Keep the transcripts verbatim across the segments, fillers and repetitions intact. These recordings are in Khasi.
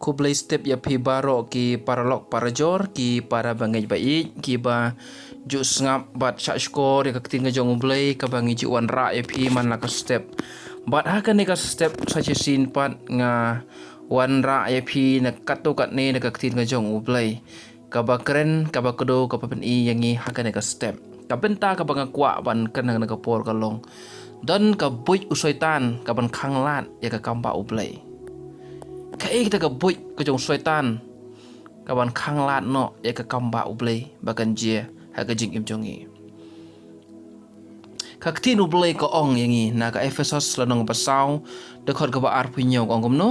Khublei step ïa phi baroh ki paralok parajor, ki para bangeit ba ïeit, ki ba ju sngap bad shah shkor ïa ka ktien ka jong U Blei, kaba ngi ju wanrah ïa phi man la ka step. Bad ha kane ka step sa shisien pat nga wanrah ïa phi na katto katne na ka ktien ka jong U Blei, kaba kren, kaba kdew, kaba pyni ïa ngi ha kane ka step. Ka bynta kaba nga kwah ban kren ha kane ka por ka long, don ka buit u Soitan kaban khanglad ïa ka kam ba U Blei. Kaei kata ka buit ka jong u Soitan kaban khanglad noh ïa ka kam ba U Blei ba kan jia ha ka jingim jong ngi? Ka ktien U Blei ka ong ïa ngi na ka Ephesos lynnong ba saw, dkhot kaba arphew hynñiew, ka ong kumno: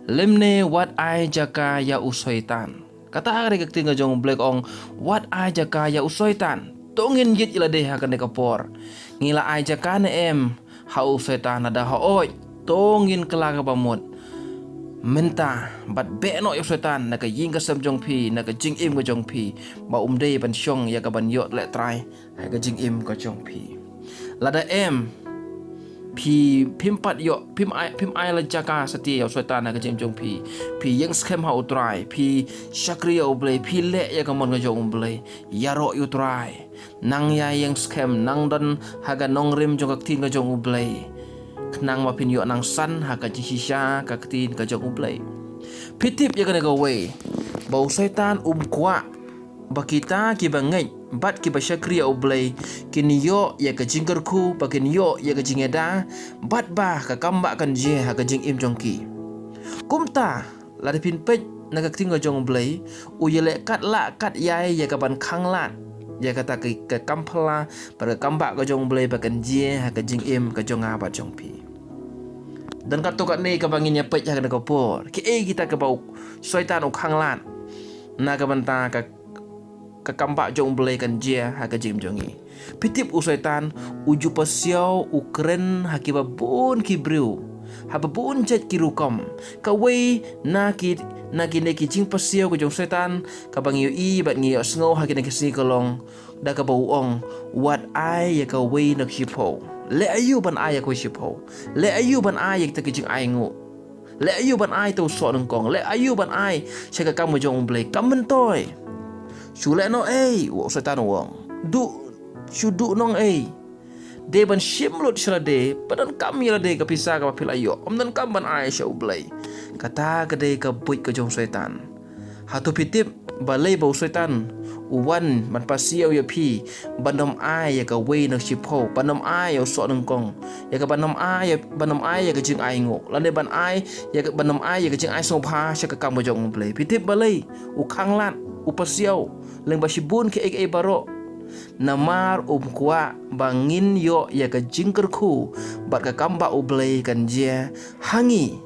Lymne wat ai jaka ïa u Soitan. Kata ka dei ka ktien ka jong U Blei, ka ong: Wat ai jaka ïa u Soitan. To ngin ïit ïa lade ha kane ka por. Ngi la ai jaka ne em ha u Soitan? Lada hooid, to ngin kylla kaba mut mynta bad beh noh ïa u Soitan na ka ïing ka sem jong phi, na ka jingim ka jong phi, ba um dei ban shong ïa kaban ïoh leh trai ha ka jingim ka jong phi. Lada em, phi, phim pat ïoh, phim ai, phim ai la jaka satia ïa u Soitan ha ka jingim jong phi. Phi ïeng skhem ha U Trai, phi shakri ïa U Blei, phi leh ïa ka mon ka jong U Blei. Ïaroh ïa U Trai, nang ïa ïeng skhem, nang don ha ka nongrim jong ka ktien ka jong U Blei, khnang ba phin ïoh nang san ha ka jingshisha ka ktien ka jong U Blei. Phi tip ïa kane kawei, ba u Soitan um kwah ba kita kiba ngeit bad kiba shakri ïa U Blei kin ïoh ïa ka jingkyrkhu, ba kin ïoh ïa ka jingïada, bad ba ka kam ba kan jia ha ka jingim jong ki. Kumta, lada phin peit na ka ktien ka jong U Blei, u ïaleh katba lah katba ïai ïa kaban khanglad ïa kata ka, ka kam phylla bad ka kam ba ka jong U Blei ba kan jia ha ka jingim ka jong nga bad jong phi. Don katto katne kaba ngin ïa peit ha kane ka por. Kiei kita kaba u Soitan u khanglad na ka bynta ka, ka kam ba jong U Blei kan jia ha ka jingim jong ngi? Phi tip, u Soitan u ju pasiaw, u kren ha kiba bun ki briew, ha ba bun jait ki rukom. Kawei na ki, na kine ki jingpasiaw ka jong u Soitan kaba ngi ïohi bad ngi ïohsngew ha kine ki sngi ka long da kaba u ong: Wat ai ïa kawei na ka shiphew. Leh aïu ban ai ïa kawei shiphew? Leh aïu ban ai ïa kita ki jingainguh? Leh aïu ban ai ïa u soh nyngkong? Leh aïu ban ai sha ka kam ka jong U Blei? Kam myntoi. Shu leh noh ei, u Soitan u ong. Duh, shu duh noh ei. Dei ban shim lut sha lade, pyndonkam ïa lade ka pisa kaba phi la ïoh. Ym donkam ban ai sha U Blei. Kata ka dei ka buit ka jong u Soitan. Hato phi tip balei ba u Soitan u wan ban pasiaw ïa phi ban ym ai ïa kawei na ka shiphew, ban ym ai ïa u soh nyngkong, ïa ka ban ym ai, ban ym ai ïa ka jingainguh, lane ban ai ïa ka, ban ym ai ïa ka jingai sngewbha sha ka kam ka jong U Blei? Phi tip balei u khanglad, u pasiaw lyngba shibun kiei kiei baroh? Namar um kwah ba ngin ïoh ïa ka jingkyrkhu bad ka kam ba U Blei kan jia ha ngi.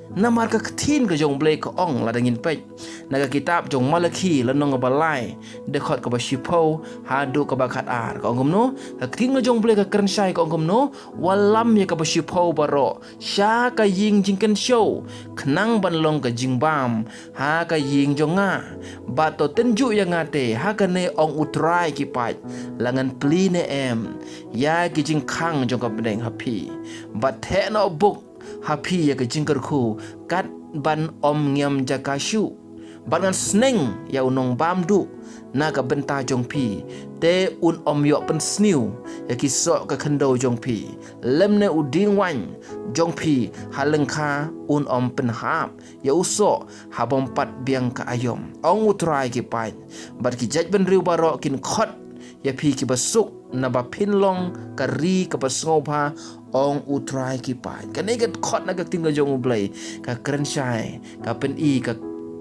Namar ka ktien ka jong U Blei ka ong, lada ngin peit na ka kitab jong Malakhi lynnong ba lai, dkhot kaba shiphew haduh kaba khatar, ka ong kumno? Ka ktien ka jong U Blei ka kren shai, ka ong kumno: Wallam ïa kaba shiphew baroh sha ka ïing jingkynshew, khnang ban long ka jingbam ha ka ïing jong nga. Bad to tynjuh ïa nga te, ha kane, ong U Trai ki paid, la ngan plie ne em ïa ki jingkhang jong ka bneng ha phi, bad theh noh buk ha phi ïa ka jingkyrkhu, kat ban ym ngiam jaka shuh. Bad ngan sneng ïa u nongbam duh na ka bynta jong phi, te un ym ïoh pynsniew ïa ki soh ka khyndew jong phi, lymne u dieng waiñ jong phi ha lyngkha un ym pynhap ïa u soh ha bym pat biang ka aïom, ong U Trai ki paid. Bad ki jaitbynriew baroh kin khot ïa phi kiba suk, naba phin long ka ri kaba sngewbha, ong U Trai ki paid. Kane ka dkhot na ka ktien ka jong U Blei ka kren shai, ka pyni, ka,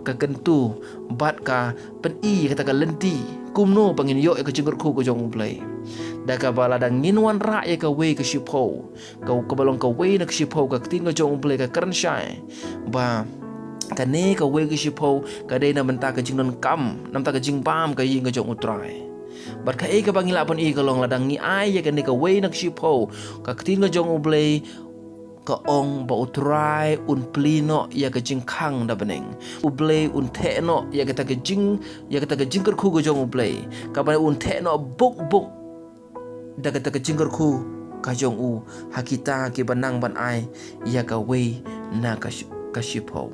ka kyntu bad ka pyni kata ka lynti kumno ba ngin ïoh ïa ka jingkyrkhu ka jong U Blei. Da kaba lada ngin wanrah ïa kawei ka shiphew, ka, kaba long kawei na ka shiphew, ka ktien ka jong U Blei ka kren shai ba kane kawei ka shiphew ka dei na bynta ka jingdonkam, na bynta ka jingbam ka ïing ka jong U Trai. Bad kaei kaba ngi lah ban ïohi ka long, lada ngi ai ïa kane kawei na ka shiphew, ka ktien ka jong U Blei ka ong ba U Trai un plie noh ïa ka jingkhang da bneng. U Blei un theh noh ïa kata ka jing, ïa kata ka jingkyrkhu ka jong U Blei, kaba un theh noh buk buk da kata ka jingkyrkhu ka jong u ha kita kiba nang ban ai ïa kawei na ka shi-, ka shiphew.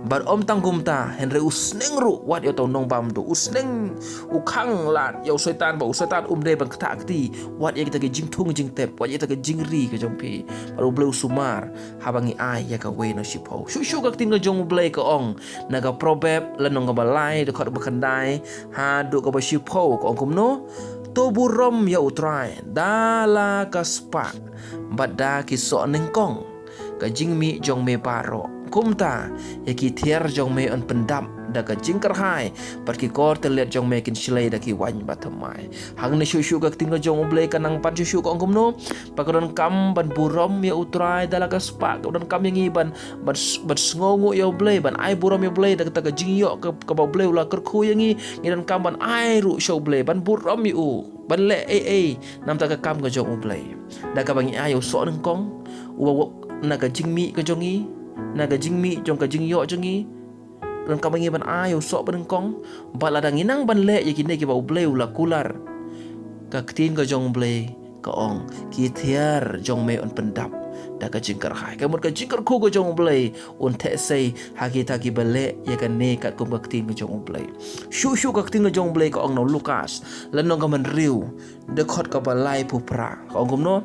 Bad ym tang kumta, hynrei u sneng ruh wat ïa uta u nongbam duh. U sneng, u khang lad ïa u Soitan, bad u Soitan um dei ban ktah kti wat ïa kita ki jingthung jingtep, wat ïa kita ki jingri ka jong phi. Bad U Blei u sumar haba ngi ai ïa kawei na shiphew. Shuh shuh ka ktien ka jong U Blei ka ong na ka Proverb lynnong kaba lai, dkhot ba khyndai haduh kaba shiphew, ka ong kumno: To burom ïa U Trai da la ka spah bad da ki soh nyngkong, ka jingmih jong me baroh. Kumta ïa ki thiar jong me yn pyndap da ka jingkyrhai, bad ki kor tylliat jong me kin shlei da ki waiñ bathymmai. Hangne shuh shuh ka ktien ka jong U Blei ka nang ban shuh shuh, ka ong kumno: Ba ka donkam ban burom ïa U Trai da la ka spah, ka donkam ïa ngi ban, ban, ban sngewnguh ïa U Blei, ban ai burom ïa U Blei da kata ka jingïoh ka, kaba U Blei u la kyrkhu ïa ngi. Ngi donkam ban ai ruh sha U Blei, ban burom ïa u, ban leh ei ei namar ka kam ka jong U Blei. Da kaba ngi ai ïa u soh nyngkong, u wa, na ka jingmih ka jong ngi, na ka jingmih jong ka jingïoh jong ngi. Donkam ba ngi ban ai ïa u soh ba nyngkong, bad lada ngi nang ban leh ïa kine kiba U Blei u la kular, ka ktien ka jong U Blei ka ong: Ki thiar jong me yn pyndap da ka jingkyrhai. Ka mut ka jingkyrkhu ka jong U Blei un theh sei ha kita kiba leh ïa kane katkum ka ktien ka jong U Blei. Shuh shuh ka ktien ka jong U Blei ka ong na u Lukas lynnong kaba hynriew, dkhot kaba laiphew phra, ka ong kumno: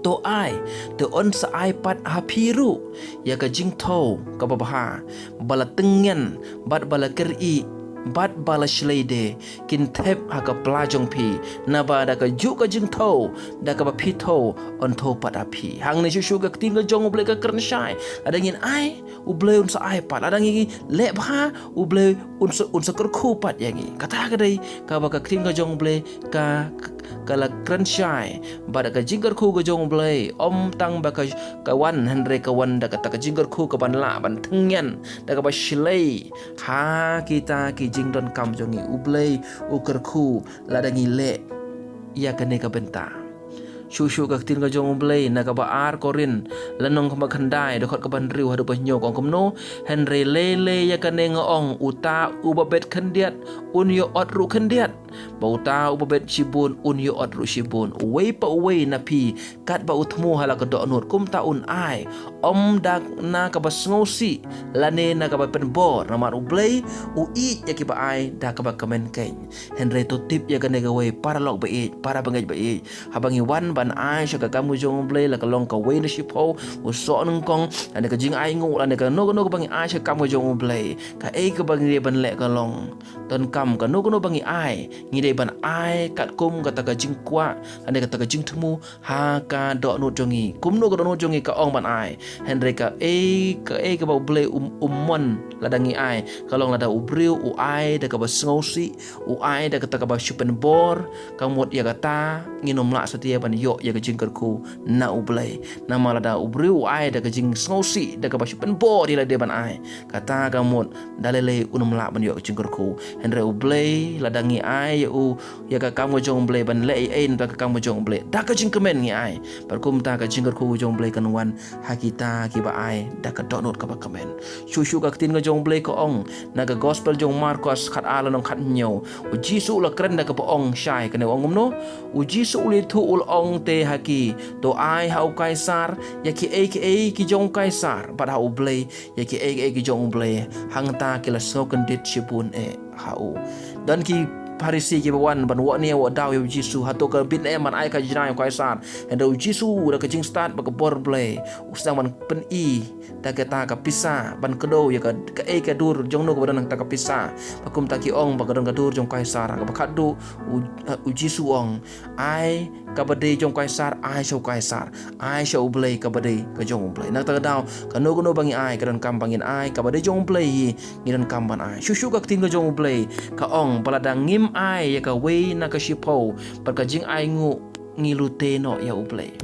To ai, te un sa ai pat ha phi ruh ïa ka jingthew kaba bha, ba la tyngen bad ba la kyrieh bad ba la shlei de, kin thep ha ka pla jong phi, naba da kajuh ka jingthew da kaba phi thew, yn thew pat ha phi. Hangne shuh shuh ka ktien ka jong U Blei ka kren shai, lada ngin ai, U Blei un sa ai pat. Lada ngi leh bha, U Blei un sa, un sa kyrkhu pat ïa ngi. Kata ka dei kaba ka ktien ka jong U Blei ka, ka, ka la kren shai. Bad ka jingkyrkhu ka jong U Blei ym tang ba ka, ka wan, hynrei ka wan da kata ka jingkyrkhu kaban lah ban tyngen da kaba shlei ha kita ki jingdonkam jong ngi. U Blei u kyrkhu lada ngi leh ïa kane ka bynta. Shuh shuh ka ktien ka jong U Blei na kaba ar Korinth lynnong kaba khyndai, dkhot kaba hynriew haduh ba hynñiew, ka ong kumno: Hynrei lei lei ïa kane nga ong, uta uba bet khyndiat un ïoh ot ruh khyndiat, bad uta uba bet shibun un ïoh ot ruh shibun. Uwei pa uwei na phi katba u thmu ha la ka dohnud, kumta un ai, ym da na kaba sngewsih lane na kaba pynbor, namar U Blei u ïeit ïa kiba ai da kaba kmen keiñ. Hynrei to tip ïa kane kawei, para lok ba ïeit, para bangeit ba ïeit. Haba ngi wan ban ai sha ka kam ka jong U Blei, la ka long kawei na shiphew, u soh nyngkong, lane ka jingainguh, lane kano kano kaba ngi ai sha ka kam ka jong U Blei, kaei kaba ngi dei ban leh ka long: Donkam kano kano ba ngi ai, ngi dei ban ai katkum kata ka jingkwah lane kata ka jingthmu ha ka dohnud jong ngi. Kumno ka dohnud jong ngi ka ong ban ai, hynrei kaei, kaei kaba U Blei um, um mon lada ngi ai, ka long lada u briew u ai da kaba sngewsih, u ai da kata kaba shu pynbor, ka mut ïa kata ngin ym lah satia ban ïoh ïa ka jingkyrkhu na U Blei. Namar lada u briew u ai da ka jingsngewsih, da kaba shu pynbor ïa lade ban ai, kata ka mut da lei lei un ym lah ban ïoh ka jingkyrkhu. Hynrei U Blei, lada ngi ai ïa u, ïa ka kam ka jong U Blei, ban leh ei ei na ka kam ka jong U Blei, da ka jingkmen ngi ai, bad kumta ka jingkyrkhu ka jong U Blei kan wan ha kita kiba ai da ka dohnud kaba kmen. Shuh shuh ka ktien ka jong U Blei ka ong na ka Gospel jong u Markos khatar lynnong khathynñiew, U Jisu u la kren da kaba ong shai, kane u ong kumno: U Jisu u la ïathuh u la ong te ha ki: To ai ha u Kaisar ïa kiei kiei ki jong u Kaisar, bad ha U Blei ïa kiei kiei ki jong U Blei. Hangta ki la sngewkyndit shibun eh ha u. Don ki Pharisi kiba wan ban wad nia wad daw ïa U Jisu, hato ka bit ne em ban ai khajna ïa u Kaisar. Hynrei U Jisu da ka jingstad bad ka bor Blei, u sdang ban pyni da kata ka pisa, ban kdew ïa ka, kaei ka dur jong no kaba don ha kata ka pisa. Bad kumta ki ong ba ka don ka dur jong u Kaisar. Kaba khatduh, u, u Jisu u ong: Ai kaba dei jong u Kaisar, ai sha u Kaisar. Ai sha U Blei kaba dei ka jong U Blei. Na kata ka daw, kano kano ba ngi ai, ka donkam ba ngin ai kaba dei jong U Blei hi, ngi donkam ban ai. Shuh shuh ka ktien ka jong U Blei ka ong ba lada ngim ai ïa kawei na ka shiphew, bad ka jingainguh, ngi lute noh ïa U Blei.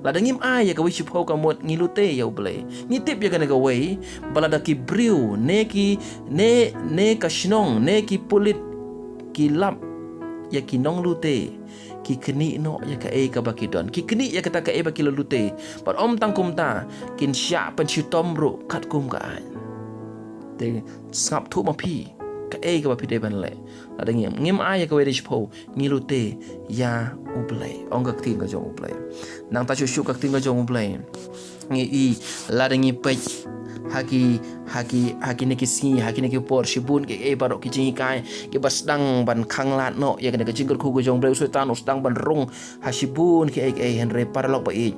Lada ngim ai ïa kawei shiphew, ka mut ngi lute ïa U Blei. Ngi tip ïa kane kawei, ba lada ki briew, ne ki, ne, ne ka shnong, ne ki pulit ki lap ïa ki nonglute, ki knieh noh ïa kaei kaba ki don, ki knieh ïa kata kaei ba ki la lute. Bad ym tang kumta, kin shah pynshitom ruh katkum ka aiñ. Te sngap thuh ma phi, kaei kaba phi dei ban leh. Lada ngim, ngim ai ïa kawei na shiphew, ngi lute ïa U Blei, ong ka ktien ka jong U Blei. Nangta shuh shuh ka ktien ka jong U Blei, ngi i, lada ngi peit ha ki, ha ki, ha kine ki sngi, ha kine ki por, shibun kiei baroh ki jinghikai kiba sdang ban khanglad noh ïa kane ka jingkyrkhu ka jong U Blei. U Soitan u sdang ban rung ha shibun kiei kiei. Hynrei paralok ba ïeit,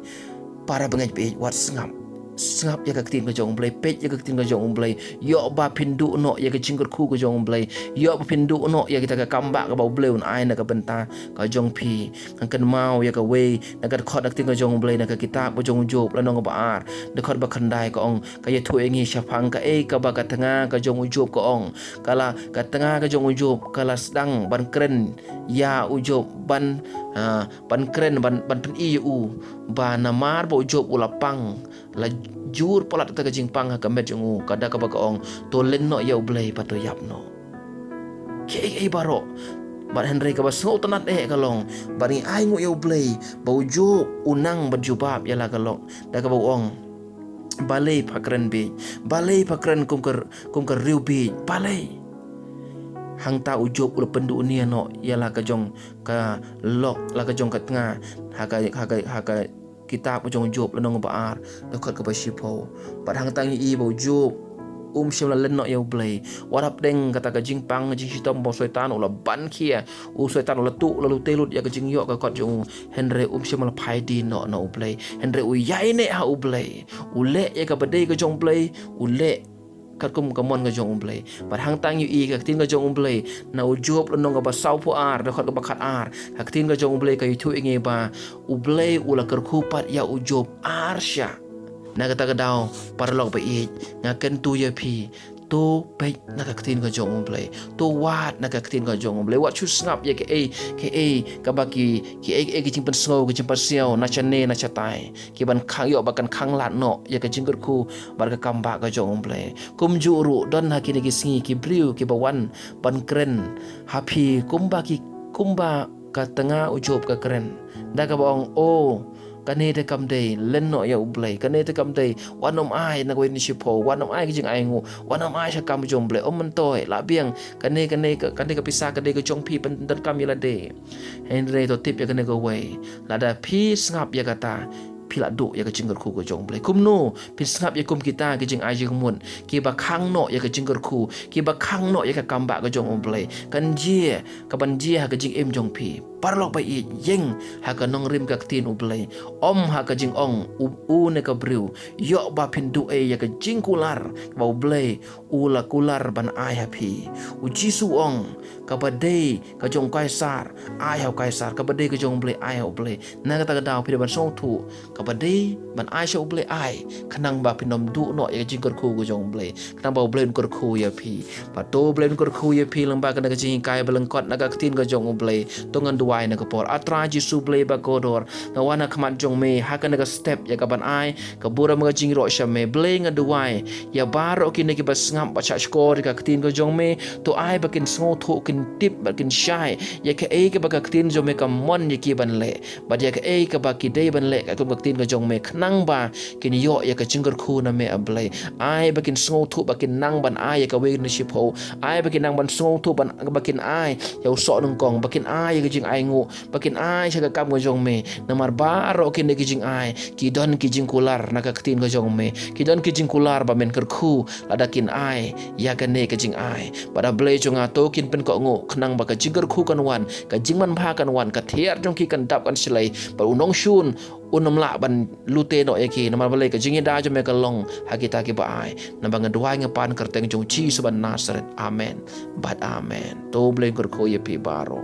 para bangeit ba ïeit, wat sngap. Sngap ïa ka ktien ka jong U Blei, peit ïa ka ktien ka jong U Blei. Ïoh ba phin duh noh ïa ka jingkyrkhu ka jong U Blei. Ïoh ba phin duh noh ïa kita ka kambah kaba U Blei un ai na ka bynta ka jong phi. Ngan kynmaw ïa kawei na ka dkhot na ka ktien ka jong U Blei, na ka kitab ka jong u Job, lynnong kaba ar, dkhot ba khyndai, ka ong, ka ïathuh ïa ngi shaphang kaei kaba ka tnga ka jong u Job ka ong. Ka la, ka tnga ka jong u Job ka la sdang ban kren ïa u Job, ban, ah, ban kren, ban, ban pyni ïa u ba namar ba u Job u la pang, la jur palat kata ka jingpang ha ka met jong u, ka da kaba ka ong, to len noh ïa U Blei bad to ïap noh. Kiei kiei baroh. Bad hynrei kaba sngewtynnat eh ka long, bad ngi ainguh ïa U Blei ba u Job u nang ban jubab ïa la ka lok, da kaba u ong, balei pha kren bieit, balei pha kren kum ka, kum ka riewbieit, balei? Hangta u Job u la pynduh nia noh ïa la ka jong ka lok, la ka jong ka tnga, ha ka, ha ka, ha ka kitab ka jong u Job, lynnong ba ar, dkhot kaba shiphew. Bad hangta ngi i ba u Job um shym la len noh ïa U Blei. Wat hapdeng kata ka jingpang, ka jingshitom ba u Soitan u la ban khia, u Soitan u la tuh, u la lute lut ïa ka jingïoh ka kot jong u, hynrei um shym la phai dien noh na U Blei. Hynrei u ïaineh ha U Blei. U leh ïa kaba dei ka jong U Blei, u leh katkum ka mon ka jong U Blei. Bad hangta ngi i ka ktien ka jong U Blei na u Job, lynnong kaba sawphew ar, dkhot kaba khatar. Ka ktien ka jong U Blei ka ïathuh ïa ngi ba U Blei u la kyrkhu pat ïa u Job ar shah. Na kata ka daw, paralok ba ïeit, nga kyntu ïa phi, to peit na ka ktien ka jong U Blei, to wad na ka ktien ka jong U Blei. Wat shu sngap ïa kaei kaei kaba ki, kiei kiei ki jingpynsngew, ki jingpynsiaw na shane na shatai, ki ban khang, ïoh ba kan khanglad noh ïa ka jingkyrkhu bad ka kambah ka jong U Blei. Kumjuh ruh don ha kine ki sngi ki briew kiba wan ban kren ha phi kumba ki, kumba ka tnga u Job ka kren, da kaba ong, o, kane te kam dei, len noh ïa U Blei, kane te kam dei, wat nym ai na kawei na shiphew, wat nym ai ka jingainguh, wat nym ai sha kam jong U Blei. Ym, myntoi, lah biang, kane, kane ka, kane ka pisa ka dei ka jong phi, pyndonkam ïa lade. Hynrei to tip ïa kane kawei, lada phi sngap ïa kata, phi la duh ïa ka jingkyrkhu ka jong U Blei. Kumno phin sngap ïa kum kita ki jingai jingmut kiba khang noh ïa ka jingkyrkhu, kiba khang noh ïa ka kambah ka jong U Blei? Kan jia, ka ban jia ha ka jingim jong phi. Paralok ba ïeit, ïeng ha ka nongrim ka ktien U Blei, ym ha ka jingong u, une ka briew. Ïoh ba phin duh ei ïa ka jingkular kaba U Blei u la kular ban ai ha phi. U Jisu u ong, kaba dei ka jong u Kaisar, ai ha u Kaisar, kaba dei ka jong U Blei, ai ha U Blei. Na kata ka daw phi dei ban sngewthuh, kaba dei ban ai sha U Blei ai, khnang ba phin ym duh noh ïa ka jingkyrkhu ka jong U Blei, khnang ba U Blei un kyrkhu ïa phi. Bad to U Blei un kyrkhu ïa phi lyngba kane ka jinghikai ba lyngkot na ka ktien ka jong U Blei. To ngan duwai na ka por. A Trai Jisu Blei ba kordor, nga wan ha khmat jong me ha kane ka step ïa ka ban ai ka burom ka jingïaroh sha me. Blei, nga duwai ïa baroh kine kiba sngap bad shahshkor ïa ka ktien ka jong me. To ai ba kin sngewthuh, kin tip bad kin shai ïa kaei kaba ka ktien jong me ka mon ïa ki ban leh, bad ïa kaei kaba ki dei ban leh katkum ka ktien ka jong me, khnang ba kin ïoh ïa ka jingkyrkhu na me, A Blei. Ai ba kin sngewthuh ba kin nang ban ai ïa kawei na shiphew. Ai ba kin nang ban sngewthuh ban, ba kin ai ïa u soh nyngkong, ba kin ai ïa ka jingainguh, ba kin ai sha ka kam ka jong me. Namar baroh kine ki jingai ki don ki jingkular na ka ktien ka jong me. Ki don ki jingkular ba men kyrkhu lada kin ai ïa kane ka jingai. Bad A Blei jong nga, to kin pynkohnguh khnang ba ka jingkyrkhu kan wan, ka jingmanbha kan wan, ka thiar jong ki kan dap kan shlei, bad u nongshun un ym lah ban lute noh ïa ki. Namar balei? Ka jingïada jong me ka long ha kita kiba ai. Namar nga duwai nga pan ha ka kyrteng jong U Jisu ba Nasaret. Amen bad amen. To U Blei un kyrkhu ïa phi baroh.